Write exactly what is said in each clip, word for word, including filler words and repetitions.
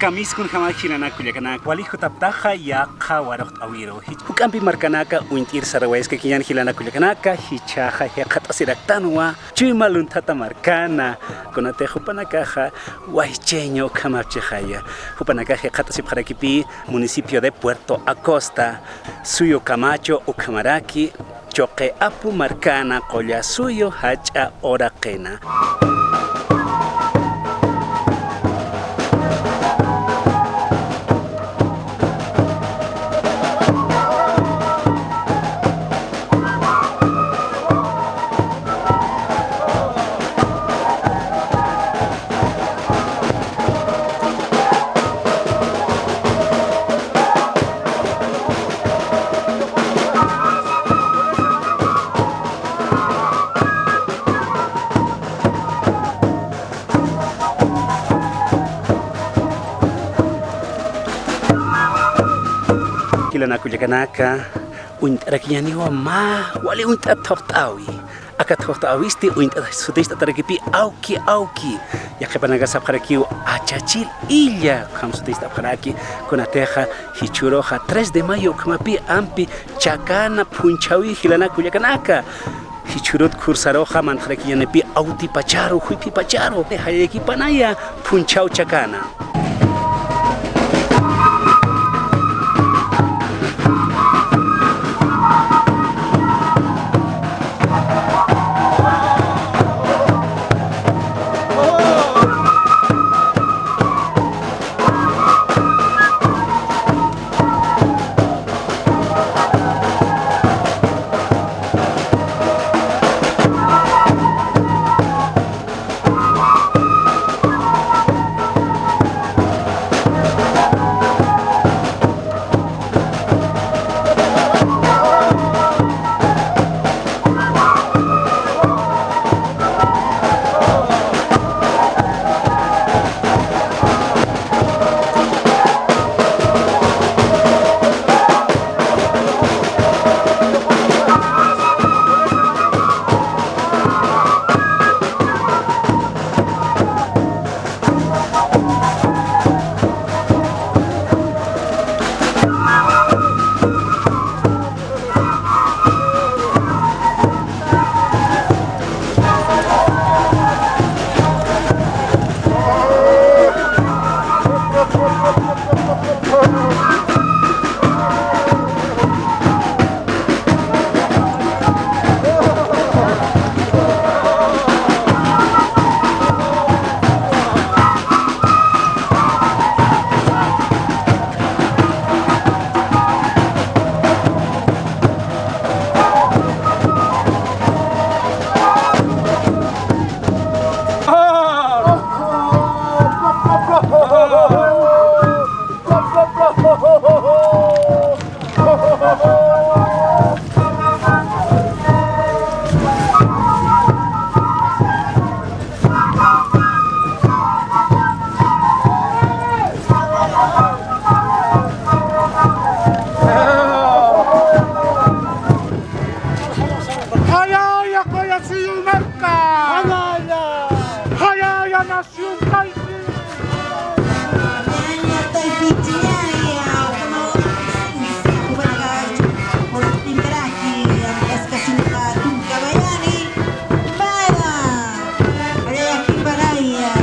Kamiskunjama jilanaka kullakanaka, wali jutaptaxa yaqha waraqt'awiru. Juk'ampi markanaka uñt'ir sarawayaskakiñäni jilanaka kullakanaka, jichhaxa jikxatasiraktanwa chuyma lunthata markana, kunatix jupanakaxa waycheño ukhamapchixaya. Jupanakax jikxatasipxarakipï municipio de Puerto Acosta, suyu Camacho ukhamaraki, Chuqi Apu markana qulla suyu jach'a uraqina. Jilanaka kullakanaka, uñt'arakiñäniwa mä wali uñt'at thuqt'äwi. Aka thuqt'äwisti uñt'at sutist'atarakipï awki awki. Yaqhipanakax sapxarakiw achachil illa ukham sutist'apxaraki, kunatixa jichhüruxa tres de mayo ukhamapï ampi chakana phunchhäwi jilanaka kullakanaka. Jichhürut khursaruxa mantxarakiñänipï awtipacharu, juyphipacharu, jallallakipanaya phunchhäw chakana. Jayaya, jayaya, suyumarka. Jayaya. Jayaya, nación, país. Jayaya, taypichiyaya, como, como, para, jayaya, jayaya.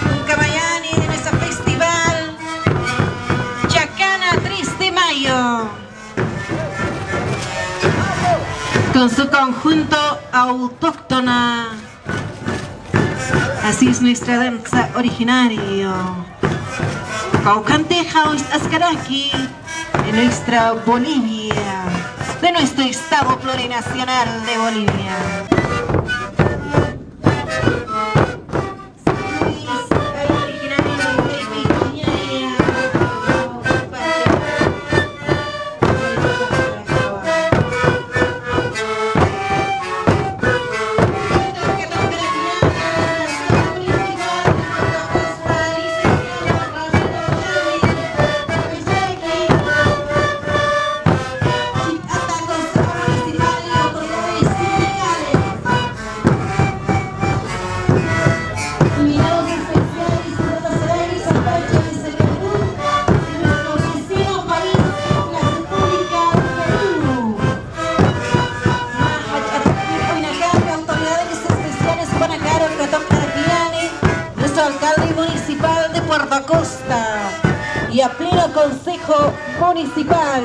Tunka mayani de nuestro festival Chacana tres de Mayo. Con su conjunto autóctona. Así es nuestra danza originario. Kawkhantixa uñt'askaraki en nuestra Bolivia. de nuestro Estado Plurinacional de Bolivia. Invitados especiales, profesores y compañeros de Perú, de nuestro vecino país, la República de Perú. Mä jach'a tuqit uñakäki, autoridades especiales jupanakaru katuqarakiyäni, nuestro alcalde municipal de Puerto Acosta y a pleno consejo municipal.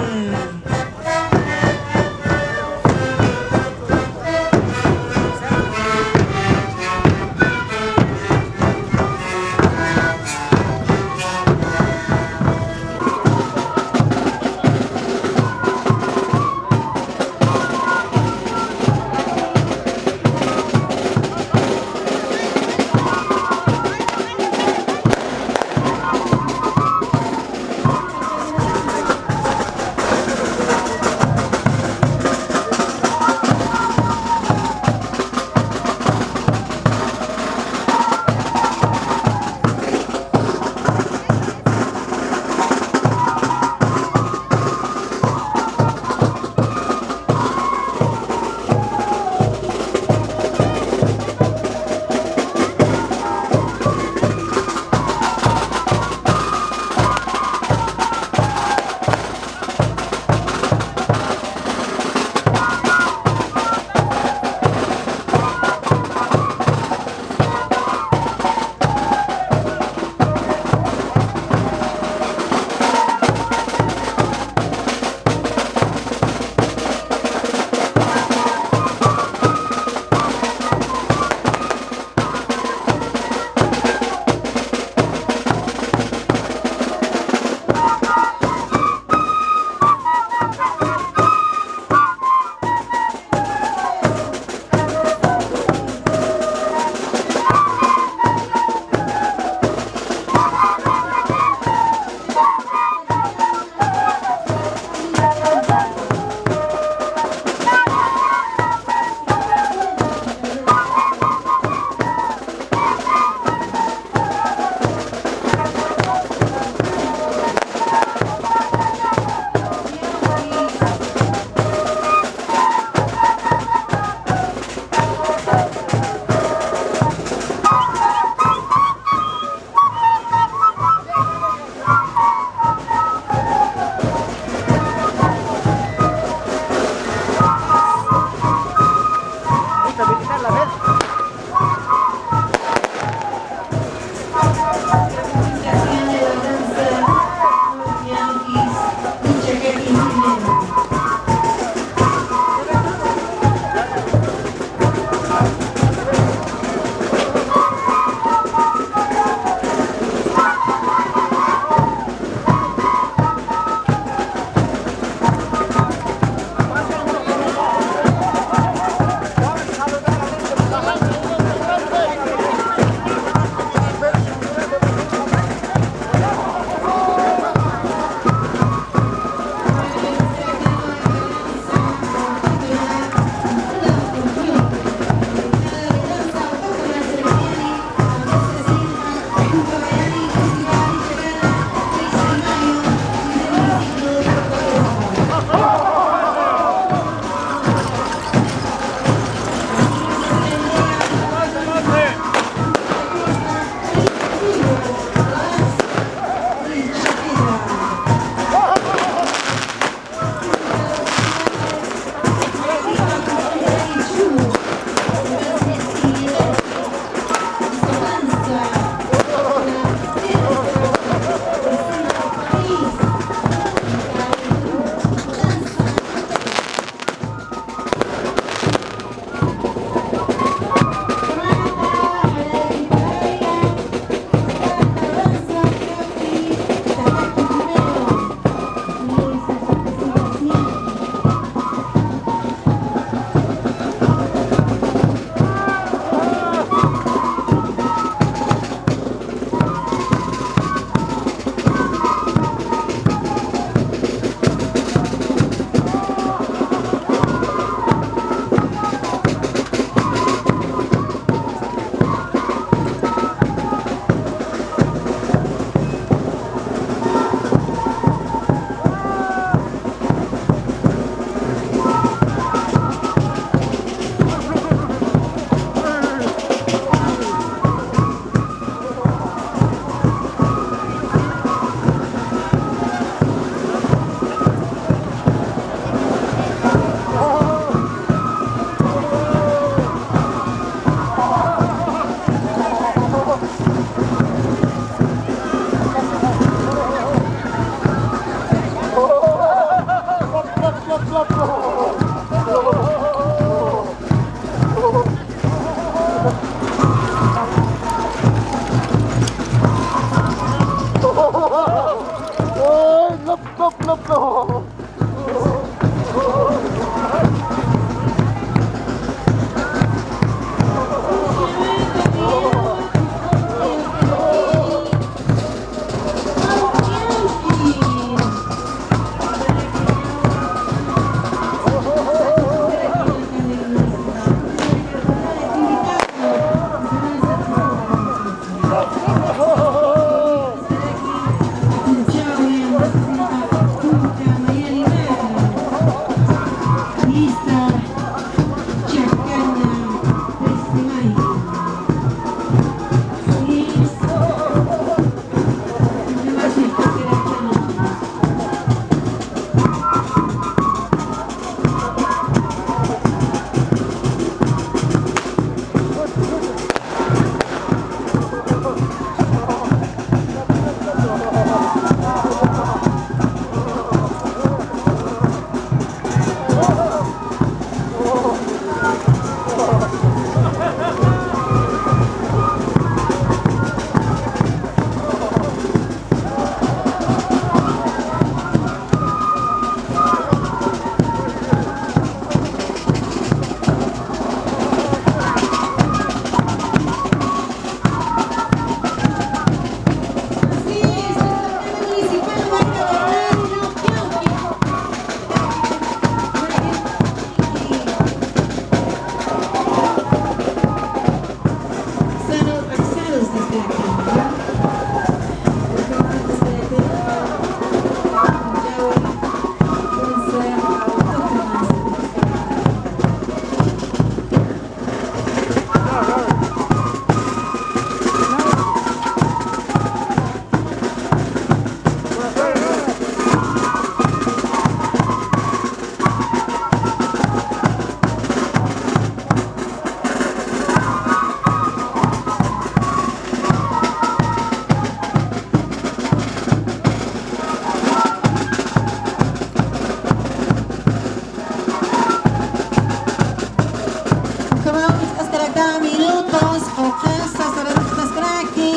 Ukhamaw jisk'askaraki minutos, quqasa sararuskaraki,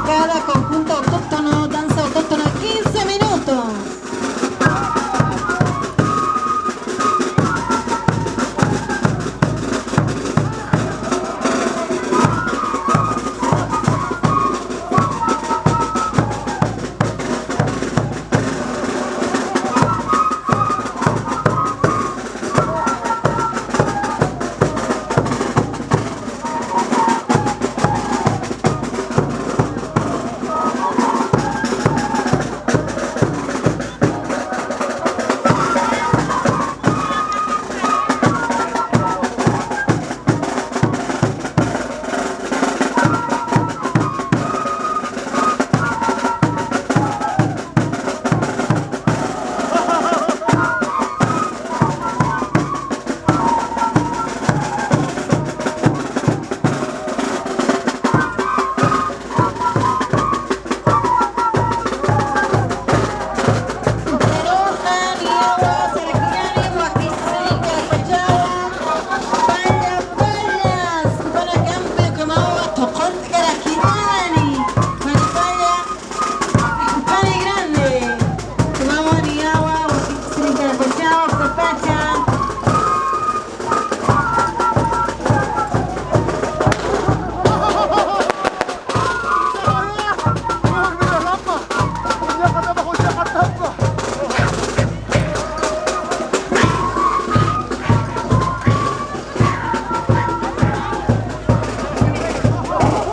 cada conjunto autóctono, danza autóctona, quince minutos.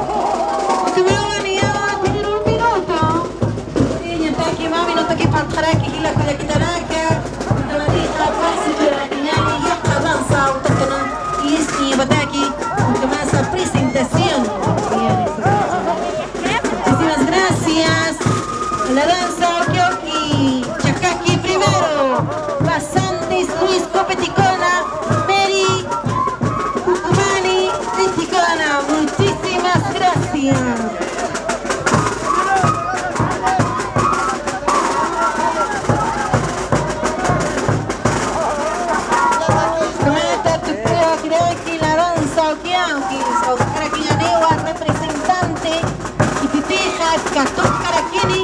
Ukhamawa niyawa, tiene un minuto. Ñataki mä minutoki faltxaraki, jila kullakitanaka. Ukhamawa niyawa, yaqha danza autóctona, ist'añapataki, ukhamasa presentación. Muchísimas gracias. La danza Oki Oki Chakaki primero. Pasantes Luis Copeticona, Mary Cucumani Peticona. Muchísimas gracias. Kunata tukuwa kiraki la danza Oki Oki. Representante, kitipixa katuqkarakini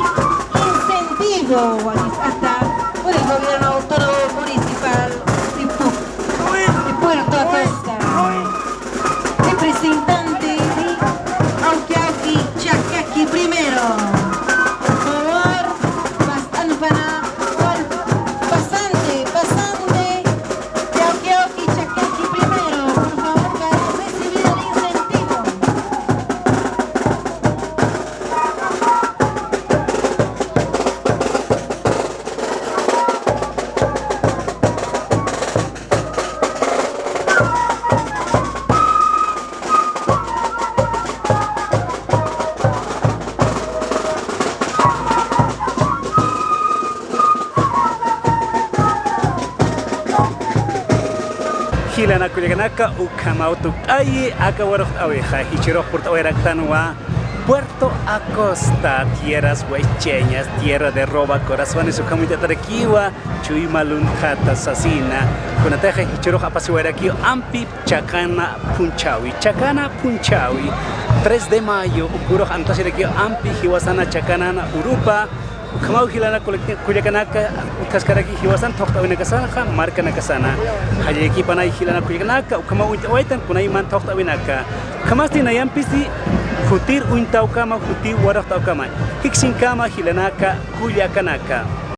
incentivo, watisata, por el gobierno autónomo municipal de Pu-, de Puerto Acosta. Representante de Auki Auki Chakaki primero. Por favor, pasanpana, por, pasante, pasante. Yawki, yawki, Chakaki primero, por favor, para recibir el incentivo. Jilanaka kullakanaka, ukhamaw tukt'ayi aka waruqt'awixa, jichhürux purt'awayaraktanwa Puerto Acosta, tierras huaycheñas, tierra de roba corazones, ukham uñt'atarakiwa, chuyma lunthata sasina. Kunatixa jichhürux apasiwayarakiw ampi Chacana Phunchhawi, Chacana Phunchhawi, tres de mayo, uka urux amtasirakiw ampi jiwasana chakanana urupa. Ukhamaw jilanaka kullakanaka, utjaskaraki jiwasan thuqt'awinakasanxa, markanakasana. Jallallakipanay jilanaka kullakanaka, ukhamaw uñt'awaytan kunayman thuqt'awinaka. Ukhamasti nayampisi jutir uñtawkama, jutir waruqt'awkama. Jiksinkama jilanaka kullakanaka.